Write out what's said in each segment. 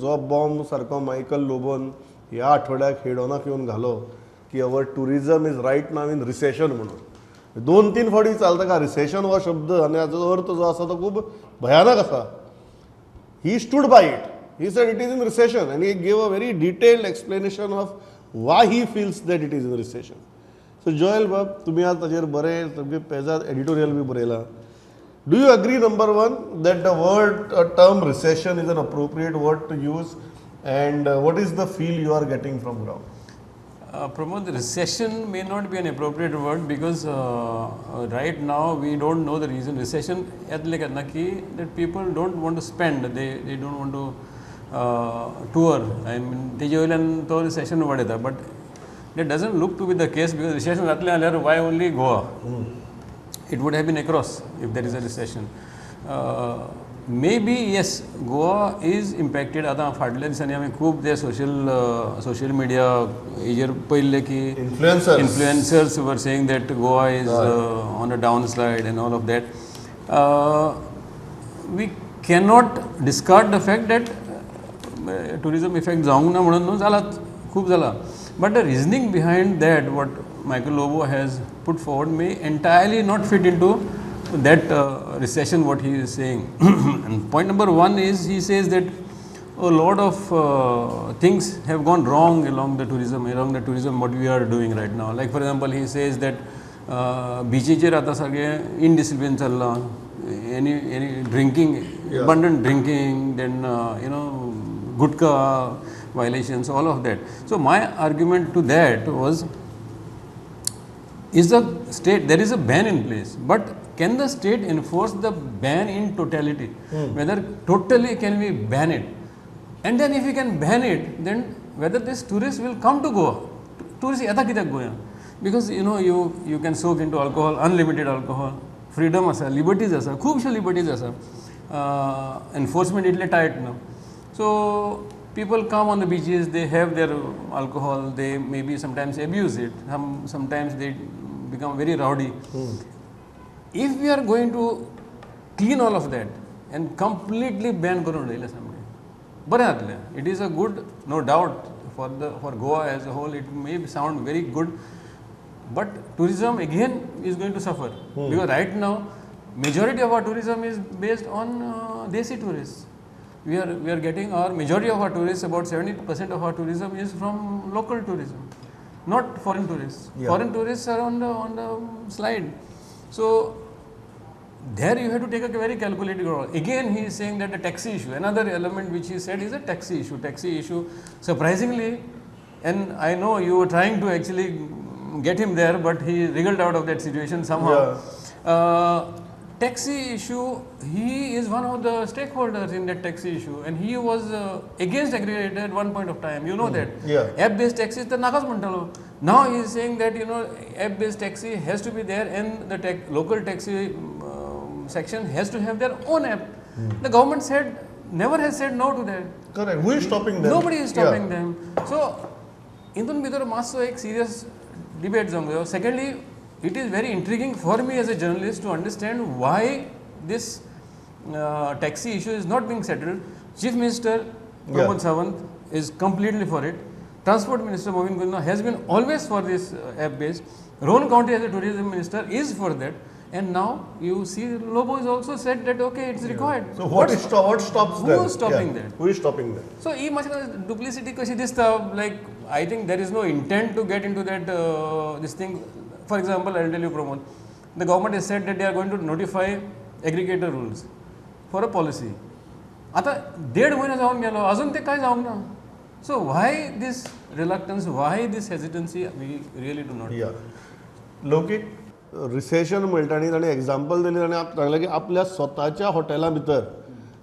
जो बॉम्ब सारको मायकल लोबोन ह्या आठवड्याक हेडोनाक येवन घालो की our tourism is right now in recession म्हणून, 2-3 फावटी चालता का रिसेशन हो शब्द आनी हाचो अर्थ जो आसा तो खूब भयानक आसा. He stood by it. He said it is in recession and he gave a very detailed explanation of why he feels that it is in recession. So Joel बाब, तुमी आज ताजेर बरें सामकें पेजाद एडिटोरियल बी बरयलां. Do you agree, number one, that the word term recession is an appropriate word to use, and what is the feel you are getting from ground? Pramod, recession may not be an appropriate word because right now we don't know the reason. Recession येतलें केन्ना की that people don't want to spend, they don't want to tour. I mean, तेजे वयल्यान तो recession word येता, but that doesn't look to be the case because recession जातलें जाल्यार why only Goa? It would have been across if there is a recession. Maybe yes, Goa is impacted. आतां फाटल्या दिसांनी आमी खूब ते सोशल मिडिया हेजेर पळयल्ले की influencers were saying that Goa is on a down slide and all of that. We cannot discard the fact that tourism effect जावंक ना म्हणून न्हू, जाला, खूब जाला. But the reasoning behind that what Michael Lobo has put forward may entirely not fit into that recession what he is saying. And point number one is he says that a lot of things have gone wrong along the tourism what we are doing right now. Like for example, he says that beaches आतां सगळें indiscipline चल्लां, any drinking, abundant drinking, then you know, gutka violations, all of that. So my argument to that was, is the state, there is a ban in place, but can the state enforce the ban in totality? Whether totally can we ban it? And then if we can ban it, then whether this tourist will come to Goa? Tourist yata kityak Goa? Because you know, you can soak into alcohol, unlimited alcohol, freedom asa, liberties asa, khubshe liberties asa, enforcement itle tight na. So people come on the beaches, they have their alcohol, they maybe sometimes abuse it, sometimes they become very rowdy. If we are going to clean all of that and completely ban करून उडयलें सामकें, बरें जातलें. It is a good, no doubt, for Goa as a whole, it may sound very good, but tourism again is going to suffer. Because right now, majority of our tourism is based on desi tourists. We are getting our majority of our tourists, about 70% of our tourism is from local tourism, not foreign tourists. Yeah. Foreign tourists are on the slide. So there you have to take a very calculated role. Again, he is saying that the taxi issue, another element which he said is a taxi issue. Taxi issue, surprisingly, and I know you were trying to actually get him there, but he wriggled out of that situation somehow. Yeah. Taxi issue, he is one of the stakeholders in that taxi issue, and he was against aggregator at one point of time, you know that. Yeah. App-based taxi is the nakas mantalo. Now he is saying that, you know, app-based taxi has to be there and the local taxi section has to have their own app. The government said, never has said no to that. Correct. Who is stopping them? Nobody is stopping them. So, indun bhitar masso ek serious debate जावंक जायो. Secondly, it is very intriguing for me as a journalist to understand why this taxi issue is not being settled. Chief Minister Pramod Sawant is completely for it. Transport Minister Mauvin Godinho has been always for this app based. Rohan Khaunte as a tourism minister is for that. And now you see Lobo is also said that okay, it's required. So what stops them? Who is stopping that? Who is stopping that? So ee duplicity kashi dista, like I think there is no intent to get into that this thing. For example, I will tell you, Pramod, the government has said that they are going to notify aggregator rules for a policy. Ata 1.5 महिनो जावन गेलो, अजून ते काय जावंक ना. So why this reluctance, why this hesitancy, we really do not know. Yeah. Lokik, recession म्हणटा आनी ताणें एग्जाम्पल दिलें, ताणें सांगलें की आपल्या स्वताच्या हॉटेला भितर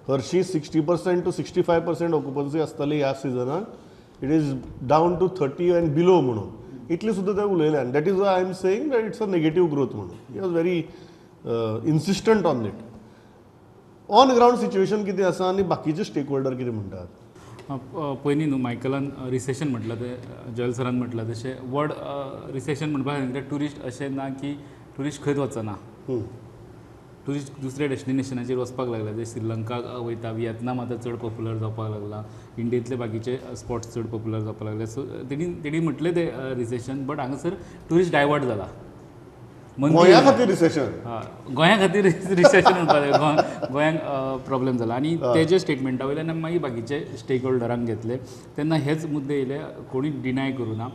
हरशीं 60% to 65% occupancy आसताली ह्या सिजनाक, it is down to 30 and below म्हणून इतली सुद्दां ते उलयले. आनी that is why I am saying that it's a negative growth म्हणून. He was very insistent on it. On ground situation कितें आसा आनी बाकीचे स्टेक होल्डर कितें म्हणटात? पयलीं न्हू मायकलान रिसेशन म्हटलां तें जॉयल सरान म्हटलां तशें वर्ड रिसेशन म्हणपा खातीर टुरिस्ट अशें ना की टुरिस्ट खंयच वचना. ट्युरिस्ट दुसऱ्या डेस्टिनेशनाचेर वचपाक लागले. जे श्रीलंका वयता, वियतनाम आतां चड पॉप्युलर जावपाक लागला, इंडियेंतले बाकीचे स्पॉट्स चड पॉप्युलर जावपाक लागले. सो तेणी म्हटलें तें रिसेशन, बट हांगासर ट्युरिस्ट डायवर्ट जाला. गोंया खातीर रिसेशन, गोंया खातीर रिसेशन म्हणपाक गोंयांक प्रॉब्लेम जाला. आनी तेजे स्टेटमेंटा वयल्यान आमी मागीर बाकीचे स्टेक होल्डरांक घेतले तेन्ना हेच मुद्दे येयले. कोणी डिनाय करूं ना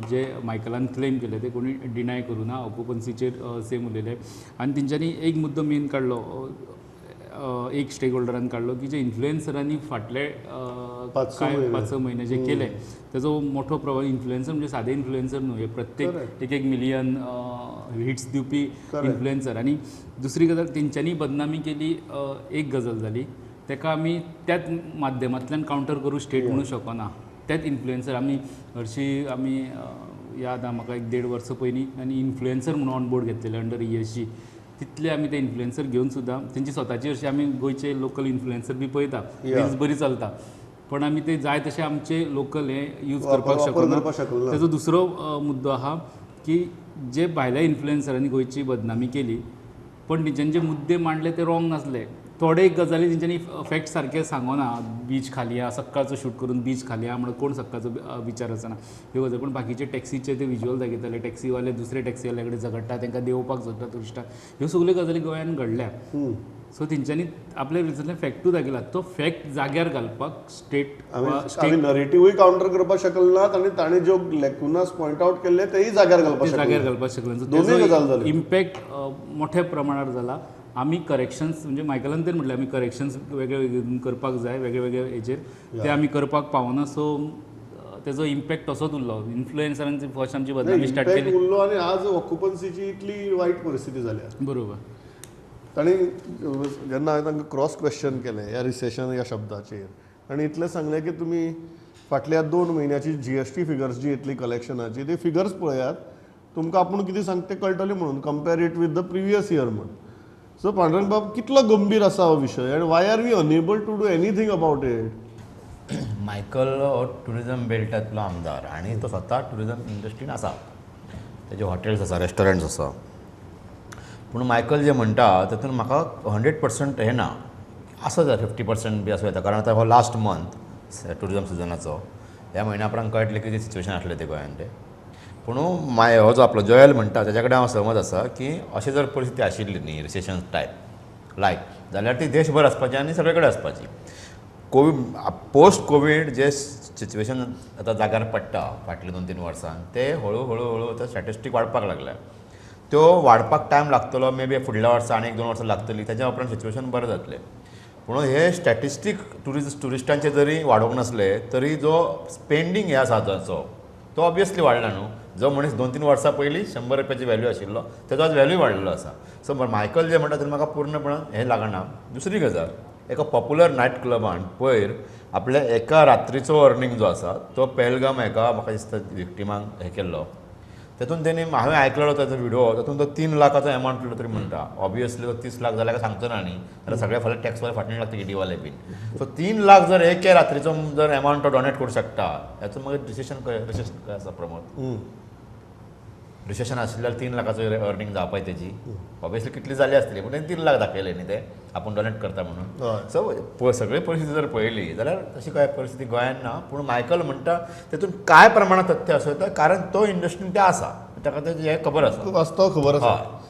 जे मायकलान क्लेम केले ते कोणी डिनाय करूं ना. ऑक्युपन्सीचेर सेम उलयले आनी तेंच्यांनी एक मुद्दो मेन काडलो, एक स्टेक होल्डरान काडलो की जे इन्फ्लुएन्सरांनी फाटले कांय 5-6 म्हयने जे केले तेजो मोठो प्रभाव. इन्फ्लुएन्सर म्हणजे सादे इन्फ्लुएन्सर न्हू, हे प्रत्येक एक एक मिलियन हिट्स दिवपी इन्फ्लुएन्सर. आनी दुसरी गजाल तेंच्यांनी बदनामी केली एक गजाल जाली, तेका आमी त्याच माध्यमांतल्यान कावंटर करूं स्टेट म्हणूं शकना. त्याच इन्फ्लुएन्सर आमी हरशीं आमी याद आहा म्हाका 1-1.5 वर्सां पयलीं आनी इन्फ्लुएन्सर म्हणून ऑन बोर्ड घेतलेले अंडर ESG. तितले आमी ते इन्फ्लुएन्सर घेवन सुद्दां तेंची स्वताची अशी आमी गोंयचे लोकल इन्फ्लुएन्सर बी पळयता, रिल्स बरी चलता, पण आमी ते जाय तशे आमचे लोकल हे यूज करपाक शकना. तेजो दुसरो मुद्दो आहा की जे भायल्या इन्फ्लुएन्सरांनी गोंयची बदनामी केली पण तेंच्यांनी जे मुद्दे मांडले ते रॉंग नासले. थोडे गजाली तेंच्यांनी फॅक्ट सारके सांगना, बीच खाली आहा, सक्काळचो शूट करून बीच खाली आहा म्हणून कोण सक्काळचो बिचार वचना ह्यो गजाली. पण बाकीचे टॅक्सीचे ते विज्युअल दाखयताले, टॅक्सीवाले दुसरे टॅक्सीवाल्या कडेन झगडटा, तांकां देंवपाक सोदता ट्युरिस्टांक, ह्यो सगल्यो गजाली गोंयान घडल्या. सो तेंच्यांनी आपल्या रिजनले फॅक्टूय दाखयला, तो फॅक्ट जाग्यार घालपाक स्टेट नरेटिव्हूय कावंटर करपाक शकले आनी ताणें ज्यो लॅकुनास पॉयंट आवट केल्ले तेय जाग्यार घालपाक शकले. दोनूय इम्पॅक्ट मोठ्या प्रमाणार जाला. आमी करेक्शन्स म्हणजे मायकलान तर म्हटलें आमी करेक्शन्स वेगळे वेगळे करपाक जाय, वेगळे वेगळे हेजेर ते आमी करपाक पावना. सो तेजो इम्पॅक्ट तसोच उरलो. इन्फ्लुएन्सरांची फर्स्ट आमची बदनामी स्टार्ट केली उरलो आनी आज ऑक्युपन्सीची इतली वायट परिस्थिती जाल्या. बरोबर. तांणी जेन्ना हांवें तांकां क्रॉस क्वेश्चन केलें ह्या रिसेशन ह्या शब्दाचेर आनी इतलें सांगलें की तुमी फाटल्या 2 म्हयन्याची GST figures जी येतली कलेक्शनाची ती फिगर्स पळयात, तुमकां आपूण कितें सांगता तें कळटलें म्हणून, compare it with the previous year म्हूण. सो पांडुरंग बाब, कितलो गंभीर आसा हो विशय आनी why are we unable to do anything about it? Michael हो ट्युरिजम बेल्टांतलो आमदार आनी तो स्वता ट्युरिजम इंडस्ट्रीन आसा, तेजे हॉटेल्स आसा, रेस्टॉरंट्स आसा. पूण मायकल जे म्हणटा तातूंत म्हाका 100% हें ना, आसा जाल्यार 50% बी आसूं येता. कारण आतां हो लास्ट मंथ ट्युरिजम सिजनाचो, ह्या म्हयन्या उपरांत कळटलें कितें सिच्युएशन आसलें तें गोंयान तें. पूण हो जो आपलो जोयल म्हणटा तेज्या कडेन हांव सहमत आसा की अशें जर परिस्थिती आशिल्ली न्ही रिसेशन टायप लायक जाल्यार ती देशभर आसपाची आनी सगळे कडेन आसपाची. कोवीड पोस्ट कोवीड जे सिच्युएशन आतां जाग्यार पडटा फाटल्या 2-3 वर्सां ते हळू हळू हळू आतां स्टॅटिस्टीक वाडपाक लागल्या. त्यो वाडपाक टायम लागतलो, मे बी फुडल्या वर्सा आनी 1-2 वर्सां लागतली, तेज्या उपरांत सिच्युएशन बरें जातलें. पूण हे स्टॅटिस्टीक ट्युरिस्टांचे जरी वाडोवंक नासले तरी जो स्पेंडींग हे आसा ताचो तो ऑब्वियसली वाडला न्हू. जो मनीस 2-3 वर्सां पयलीं 100 रुपयाची व्हॅल्यू आशिल्लो तेजो आज व्हॅल्यू वाडलेलो आसा. सो मायकल जे म्हणटा तें म्हाका पूर्णपणान हें लागना. दुसरी गजाल, एका पॉप्युलर नायट क्लबान पयर आपल्या एका रात्रीचो अर्निंग जो आसा तो पेहलगाम एका म्हाका दिसता विक्टिमांक हें केल्लो, तेतून तेणी हांवें आयकलेलो ताचो व्हिडियो, तातूंत तो 3 लाखाचो एमावंट केलो तरी म्हणटा. ऑब्वियसली तो 30 लाख जाल्यार काय सांगचो ना न्ही, जाल्यार सगळे फाल्यां टॅक्सवाले फाटल्यान लागता ईडीवाले बीन. सो 3 लाख जर एके रात्रीचो जर एमावंट तो डोनेट करूं शकता, हेचो मागीर रिसेशन खंय आसा प्रमोद? रिसेशन आशिल्ल्यार 3 लाखाचो अर्निंग जावपाय तेजी ऑब्वियसली कितली जाली आसतली, पूण तेणी 3 लाख दाखयले न्ही ते आपूण डोनेट करता म्हणून. सो सगळी परिस्थिती जर पळयली जाल्यार तशी काय परिस्थिती गोंयान ना. पूण मायकल म्हणटा तेतून कांय प्रमाणांत तथ्य आसूं येता, कारण तो इंडस्ट्रीन ते आसा, ताका तें हें खबर आसा, वास्तव खबर आसा.